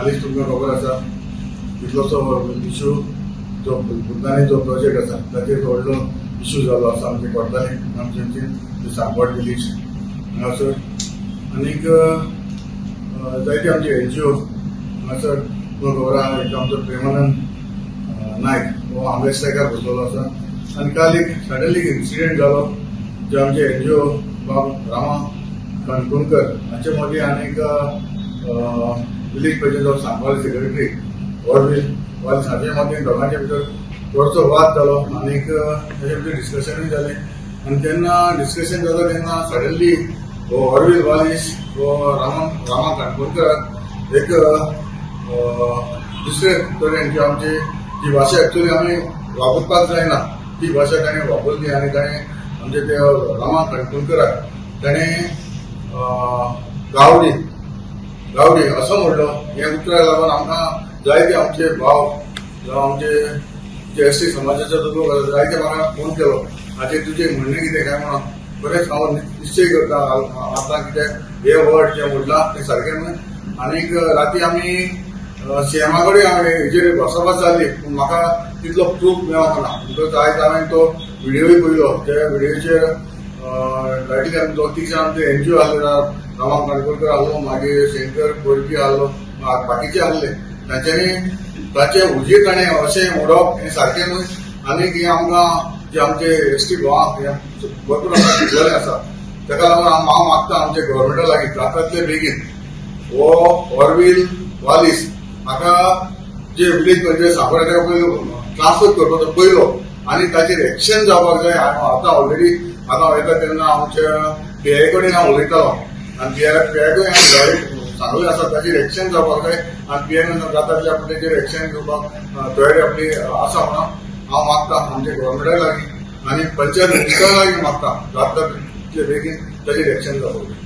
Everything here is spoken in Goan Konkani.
हालींच तुमकां खबर आसा, इतलोसो इशू जो बुद्धानी जो प्रोजेक्ट आसा ताचेर व्हडलो इशू जालो आसा आमच्या कोर्टांनी, आमचे सांकवाळ विलेज हांगासर. आनीक जायते आमचे एनजीओ हांगासर तुमकां खबर आहा, एक आमचो प्रेमानंद नायक हो हांगा स्ट्रायकार बसलेलो आसा. आनी काल एक सडनली एक इन्सिडेंट जालो जे आमचे एनजीओ बाब रामा काणकोणकर हांचे मदीं आनीक village president of Sancoale secretary Orville Wallis हाचे मदीं दोगांचे भितर थोडोसो वाद जालो. आनीक ताचे भितर डिस्कशनूय जालें. आनी तेन्ना डिस्कशन जाता तेन्ना सडनली हो ऑर्वील वालीस हो रामा काणकोणकराक एक दुसरे तरेन किंवा आमची जी भाशा एक्चुअली आमी वापरपाक जायना ती भाशा ताणें वापरली. आनी ताणें आमचे ते रामा काणकोणकराक ताणें गावडी गावडी असो म्हणलो. हे उतराक लागून आमकां जायते आमचे भाव जावं आमचे जे एस टी समाजाचे लोक आसा, जायते म्हाका फोन केलो, हाचेर तुजें म्हणणें कितें काय म्हणून. बरेंच हांव निश्चय करता आतां कित्याक हे वर्ड जें म्हणलां तें सारकें न्हय. आनीक राती आमी सीएमा कडेन हांवें हेजेर भासाभास जाली, पूण म्हाका तितलो प्रूफ मेळोंक ना. म्हणटकच आयज हांवें तो व्हिडियोय पळयलो. त्या व्हिडियोचेर लायटी आमी दोग तीग जाण आमचे एनजीओ आसले, रामा काणकोणकर आहलो, मागीर शंकर बोरकी आहलो, बाकीचे आहले. तांच्यांनी ताचे हुजीर ताणें अशें उडोवप हें सारकें न्हय. आनीक हें आमकां जे आमचे एस टी भावांक हें भरपूर आमकां दिसलेलें आसा. ताका लागून हांव मागता आमच्या गव्हर्मेंटा लागीं, जाता बेगीन हो ऑर्वील वालीस हाका जे विलेज पंचायत सांकवाळ ताका पयलो ट्रान्सफर करपाचो पयलो आनी ताचेर एक्शन जावपाक जाय. आतां ऑलरेडी आतां वयता तेन्ना आमच्या पीआय कडेन हांव उलयतालो आनी पीआय कडेन हांवें डायरेक्ट सांगलें आसा, ताचेर एक्शन जावपाक जाय. आनी पीआयन जाता तितले आपण तेचेर एक्शन घेवपाक तयारी आपली आसा म्हणून हांव मागता आमच्या गव्हर्मेंटा लागीं आनी पंचायत मिनिस्टरा लागीं मागता, जाता तितले बेगीन ताचेर एक्शन जावपाक जाय.